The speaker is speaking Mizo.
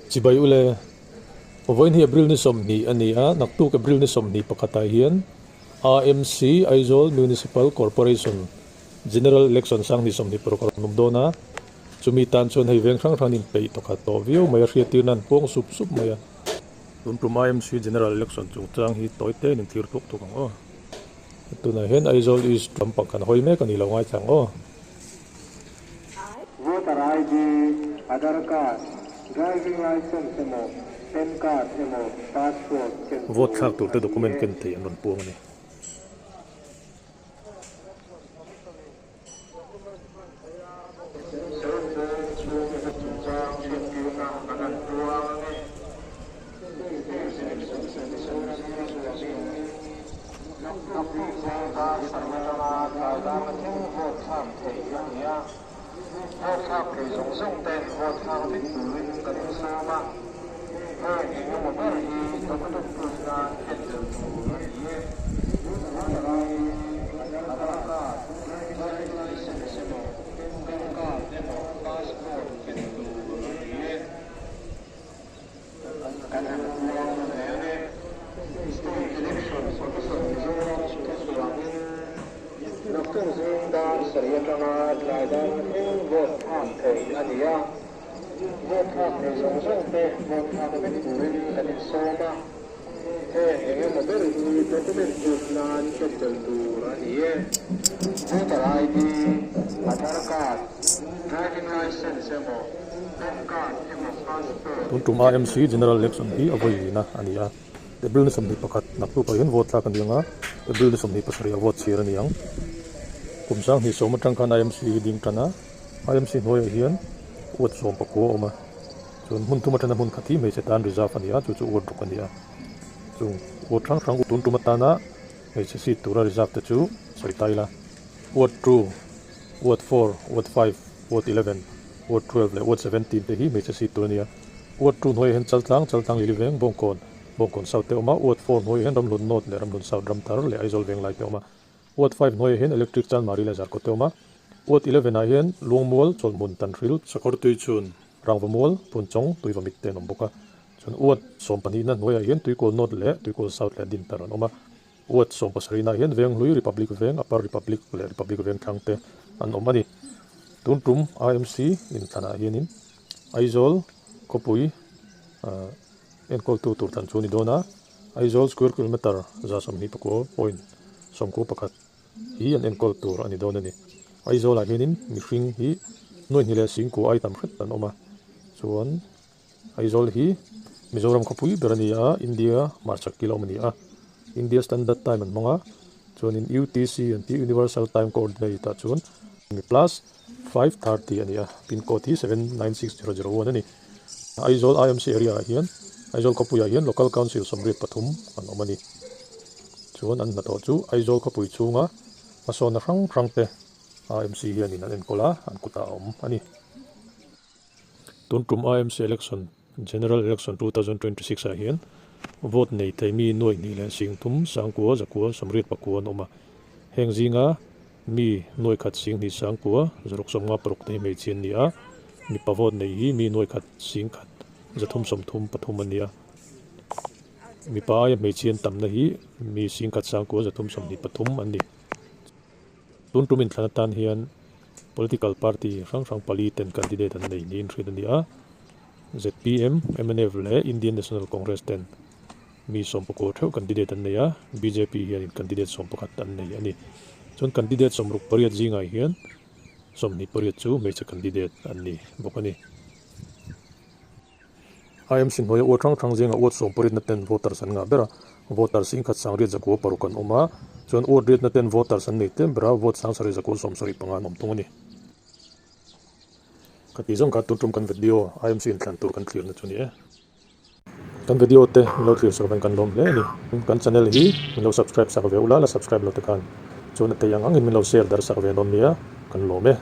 Chibai ule, Vawiin hi April ni 20 a ni a, naktuk April ni 21 ah hian AMC, Aizawl Municipal Corporation, General Election 2026 a rawn awm dawn a, chumi tan chuan hei veng hrang hrang in peih tawkhat tawh viau mai a, hriattirna an puang sup sup mai a. Tun tum AMC General Election chungchang hi tawi tein in thlir tuk tuk ang aw. Tunah hian Aizawl East lampang kan hawi mek a ni lo ngaithla ang aw. Voter ID, Aadhaar card, Driving Licence emaw, Pan card emaw, Passport ken Vote thlak tur tur te a ni document e. ken thei an rawn puang a ni. Naktuk zing dar sarih atanga tlai dar thleng vote thlak theih a ni a, vote thlak thei zawng zawng ten vote thlak vek turin kan insawm a, heng eng emaw ber hi document proof nan ken tel tur a ni e. Voter ID, Aadhaar card, driving licence emaw, PAN card emaw, passport ken tur a ni e. Kan han puang hle a ni. State Election Commission Mizoram thuchhuahin naktuk zing dar sarih atanga tlai dar thleng vote thlak theih a ni a. Vote thlak thei zawng zawng te vote thlak vek turin kan insawm a. Heng eng emaw ber hi document proof nan ken tel tur a ni e. Voter ID, Aadhaar card, Driving licence emaw, PAN card emaw passport Tun tum AMC General Election hi a vawiin a a ni a, April ni 21 naktuk ah hian vote thlak a ni ang a, April ni 27 ah vote chhir a ni ang. Kum 2010 atang khan AMC hi ding tan a, AMC hnuaiah hian ward 19 a awm a. Chuan hmun thum atana hmun khat hi hmeichhe tan reserve a ni a, chu chu ward ruk a ni a. Chung ward hrang hrang tun tum atana hmeichhe seat tura reserve te chu sawi ta ila, ward 2, ward 4, ward 5, ward 11, ward 12 leh ward 17 te hi hmeichhe seat tur a ni a. Ward 2 hnuaiah hian Chaltlang, Chaltlang Liliveng, Bawngkawn, Bawngkawn South te a awm a, ward 4 hnuaiah hian Ramhlun North leh Ramhlun South, Ramthar leh Aizawl Venglai te a awm a. Ward 5 hnuaiah hian Electric Chanmari leh Zarkawt te a awm a. Ward 11 ah hian Luangmual, Chawlhmun, Tanhril, Sakawrtui chhun, Rangva Mual, Phunchawng, Tuiva mit te an awm bawk a. Chuan Ward 12 na hnuaiah hian Tuikawl North leh Tuikawl South leh Dinthar an awm a. Ward 17 nah hian Venghlui, Republic Veng, Upper Republic leh Republic Veng thlang te an awm a ni. Tun tum IMC inthlanah hianin Aizawl khawpui enkawltu tur thlan chu a ni dawn a. Aizawl square kilometre 29.91 hi an enkawl tur a ni dawn a ni. Aizawlah hianin mihring hi nuaih hnih leh singkua ai tam hret an awm a, chuan Aizawl hi Mizoram khawpui ber a ni a, India hmarchhak kil a awm a ni a, India Standard Time an hmang a, chuanin UTC an tih Universal Time Coordinate ah chuan plus 5:30 a ni a, pin code hi 796001 a ni. Aizawl IMC area ah hian Aizawl khawpuiah hian Local Council 83 an awm a ni. Chuan an hnathawh chu Aizawl khawpui chhunga hmasawnna hrang hrang te IMC hianin an enkawl a, an kutah a awm a ni. Tun tum IMC election General Election 2026 ah hian vote nei thei mi nuaih hnih leh 30 sangkua zakua 89 an awm a. Heng zinga Mi nuaih khat 20 sangkua zaruk 56 te hi hmeichhia an ni a, mipa vote nei hi mi nuaih khat 10 133 an ni a. Mipa aia hmeichhia an tamna hi mi 10 sangkua 323 an ni. Tun tum inthlan atan hian political party hrang hrang pali ten candidate an nei niin hriat a ni a, zpm, mnf leh Indian National Congress ten Mi 19 theuh candidate an nei a, bjp hianin candidate 11 an nei a ni. Chuan candidate 68 zingah hian 28 chu hmeichhe candidate an ni bawk a ni. IMC hnuaia uat hrang hrang zingah uat 18 na ten voters an ngah ber a, voters 1969 an awm a, chuan uat riatna ten voters an nei tlem ber a, vote 7175 an awm thung a ni. Ka tih zawng kha tun tum kan video IMC inthlan tur kan thlirna chu a ni e. Kan video te min lo thlir sak veng kan lawm hle a ni. Kan channel hi min lo subscribe sak ve ula, la subscribe lo te khan chuan a thei ang angin min lo share dar sak ve dawn nia, kan lawm e.